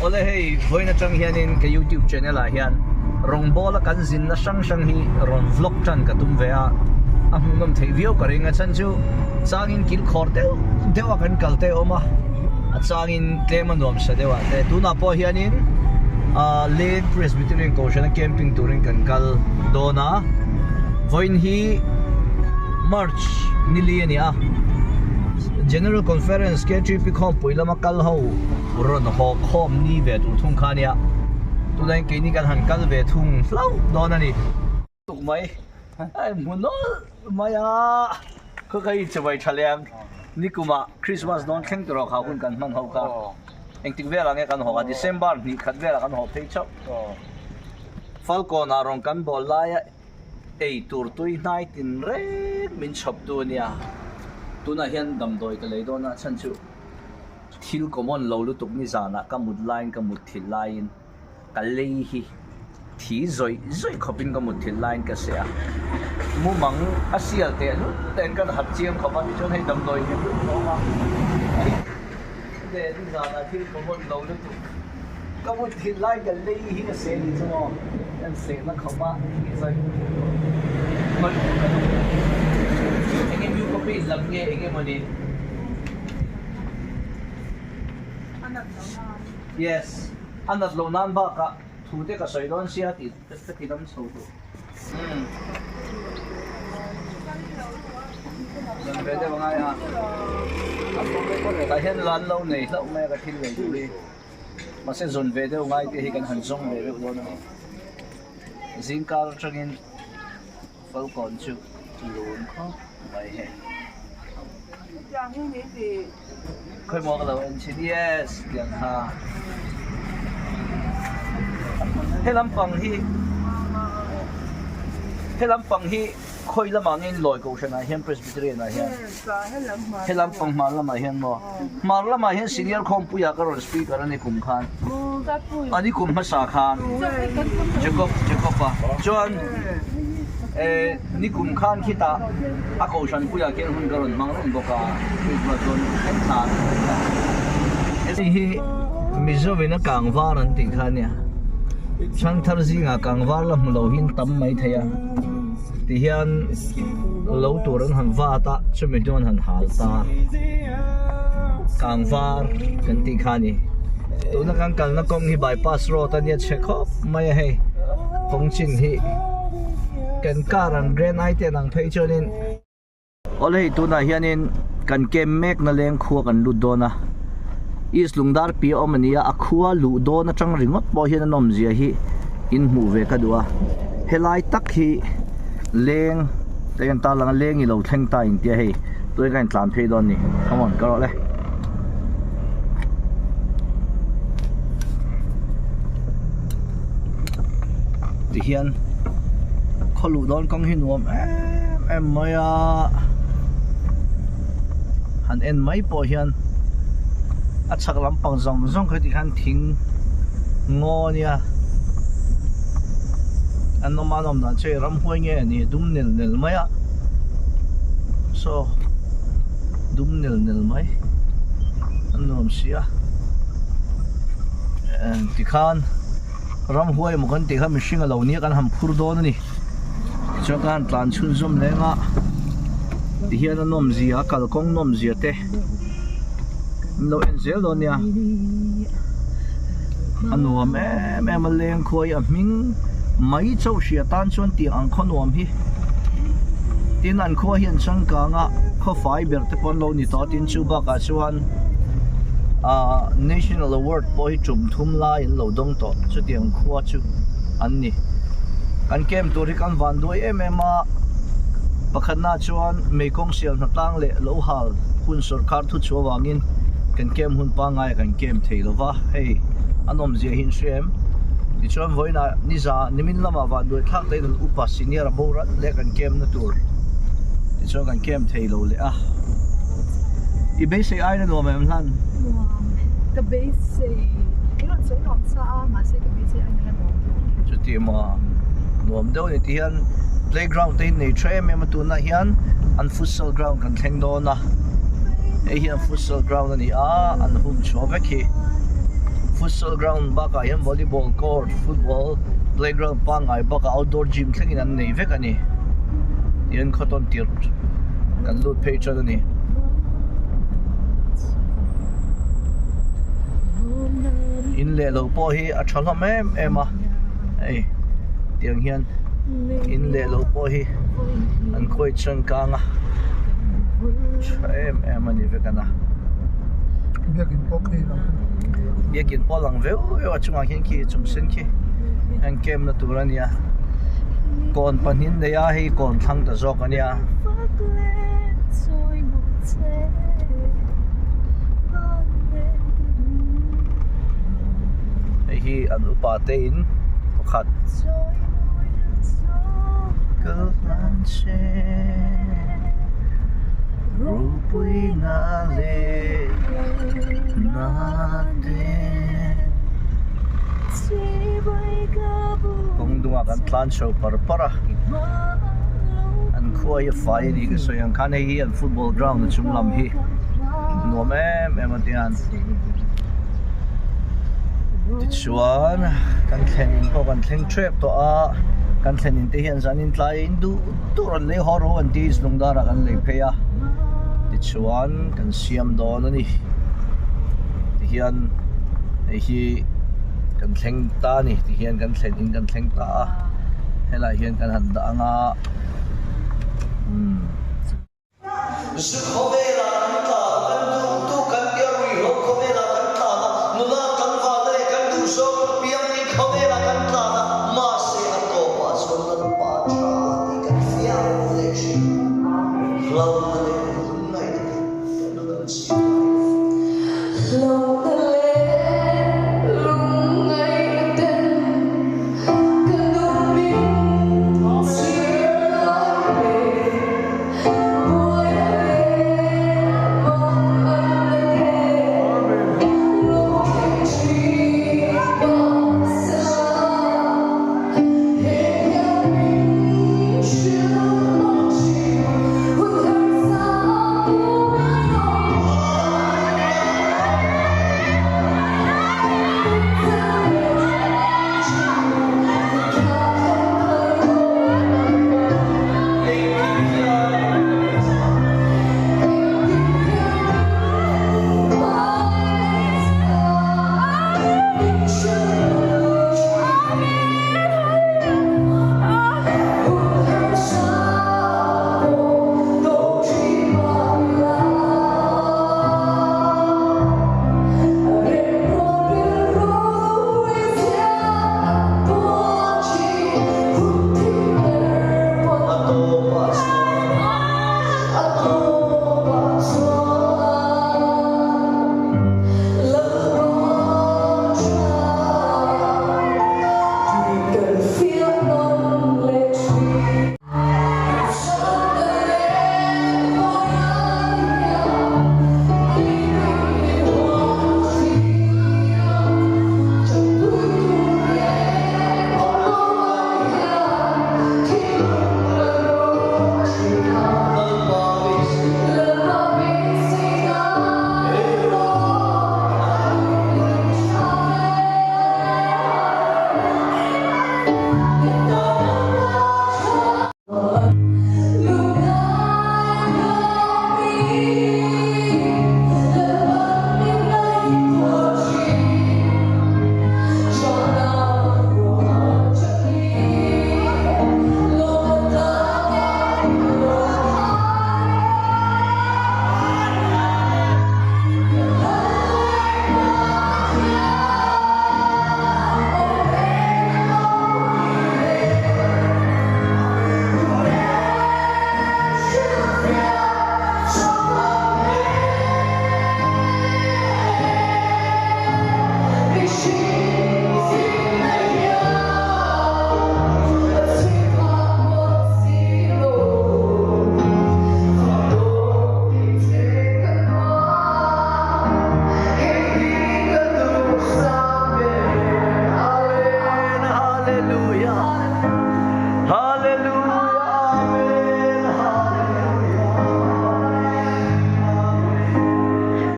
Awle hei vawiin atang hianin ka youtube channel ah hian rawngbawla kan zinna hrang hrang hi rawn vlog tan ka tum ve a, a hmuhnawm theih viau ka ring a chhan chu changin kil khawr deuh deuh a kan kal te a awm a, a changin tlem a nuam sa deuh ah te tunah pawh hianin ah Leng Presbyterian Kohhrana camping turin kan kal dawn a, vawiin hi March nili a ni a, General Conference KTP khawmpui lama kal ho rawn haw khawm ni ve tur thung kha ania, tunah hian keini kan han kal ve thung hlauh dawn a ni. Tuk mai a inhmu nawlh mai a, khaw ka inchawei tha leh ang, nikumah Christmas dawn thleng tur ah kha hun kan hman ho kha, engtik velah nge kan haw a, December hnih khat velah kan haw phei chauh. Falkawn ah rawn kan bawl laia ei tur tui hnai tin reng min chhawp tu ania, tunah hian damdawi ka lei dawn a chhan chu. Thil common lo lutuk nizanah ka mut laiin ka mut thilh laiin ka lei hi thi zawih zawih khawpin ka mut thilh laiin ka seh a, mumang a sial teh lut te'n ka hat chiang khawp a, tichuan hei damdawi hi a awm a, nizanah thil common lo lutuk ka mut thilh laiin ka lei hi ka seh a ni chu maw, kan sehna khawp a thi zawih zawih ka duh. Enge mucopy lam nge enge mawni? Yes, a nat loh nan bakah thu te ka sawi dawn sia tih ka ti dam chho duh. Umm. Zan ve deuh angai a. Tah hian lan lo nei hlauh mai a ka thil lei tur hi. Mahse zawn ve deuh ngai te hi kan han zawng ve deuh dawn a ni. Zingkar atangin Falkawn chu lun khawp mai hei. Khawimaw ka lo en thin yes tiang kha. He lampang hi he lampang hi khawi lamah nge in lawi kohhran ah hian Presbyterian ah hian he lampang hmar lamah hian maw hmar lamah hian senior khawmpuiah ka rawn speaker a ni kum khan a ni kum hmasa khan Jacob Jacob a chuan eh nikum khan khitah a kohhran puiah khian hun ka rawn hmang reng bawk a Christmas dawn thleng khan hei hi Mizo in a kang var an tih kha ania Thangthar zingah kang var la hmu lo hi an tam mai thei a tihian lo tur an han vat a chumi hnu an han hal ta kang var kan tih kha a ni tuna kan kalna kawng hi bypass road a nia chhe khawp mai a hei kawng chin hi kan car an grand i ten ang phei chuanin Awle hei tunah hianin kan kem mek na leng khua kan lut dawn a East Lungdar piah awm a ni a a khua luh dawn atang ringawt pawh hian a nawmzia hi in hmuh ve ka duh a helai tak hi leng te hian tarlang a leng i lo thleng ta in tia hei tunah hian ka intlan phei dawn a ni come on ka rawh le. Tihian khaw luh dawn kawng hi nuam em em mai a han en mai pawh hian a chhak lampang zawng zawng kha tikhan thing ngaw ania an awm a an awm dan chu hei ramhuai nge a ni dum nel nel mai a saw dum nel nel mai an nuam si a tikhan. Ramhuai emaw kan tih kha mihring a lo nia kan han phur dawn a ni. Tichuan kan han tlan chhunzawm leng a, tihian a nawmzia a kalkawng nawmzia te an lo en zel dawn nia. A nuam em em a leng khuai a hming mai chauh hria tan chuan tih ang khaw nuam hi. Tin an khua hi an changkang a, khaw fai ber te pawh an lo ni tawh a tin chu bakah chuan ahh national award pawh hi tum thum lai an lo dawng tawh chutiang khua chu an ni. Kan camp tur hi kan van duai em em a, pakhatna chuan Mekong sial hnatlang leh lo hal hun sawrkar thu chhuah avangin kan camp hun pangngai ah kan camp thei lo va, hei a nawmzia hi an hria em? Tichuan vawiinah niza nimin lamah van duai thlak te in an upa senior a boral leh kan camp na tur tichuan kan camp thei lo leh a. I beisei aina nuam em hlan? Nuam ka beisei i rawn sawi nuam sa a mahse ka beisei aina la nuam deuh. Chuti maw nuam deuh ni ti hian playground te hi nei tha em em a tunah hian an futsal ground kan thleng dawn a hei hi an futsal ground a ni a an hun chhuah vek hi. Futsal ground bakah hian volleyball court, football playground pangngai bakah outdoor gym thlengin an nei vek a ni. Tihian khaw tawn tirh kan lut phei chuan a ni. In leh lo pawh hi a tha hlawm em em a, hei tiang hian in leh lo pawh hi an khawi changkang a, tha em em a ni vek a na. Biakin pawh khi lang Biakin pawh lang veu veu a chungah khian khi chung sen khi an camp na tur a nia kawn pahnih nei a hei kawn thlang ta zawk a nia. Hei hi an upa te in pakhat kal hlan che ropui na leh na te kawng dungah kan tlan chho par par a an khua hi a fai a ni ka sawi ang khan hei hi an football ground a chung lam hi nuam em em a tian tichuan kan thlen in pawh kan thleng tep tawh a kan thlen in te hian zanin tlai in duh duh rawn lei haw rawh an ti lungdar ah kan lei phei a tichuan kan siam dawn a ni tihian hei hi kan thleng ta a ni tihian kan thlen in kan thleng ta a helaiah hian kan han dah ang a umm.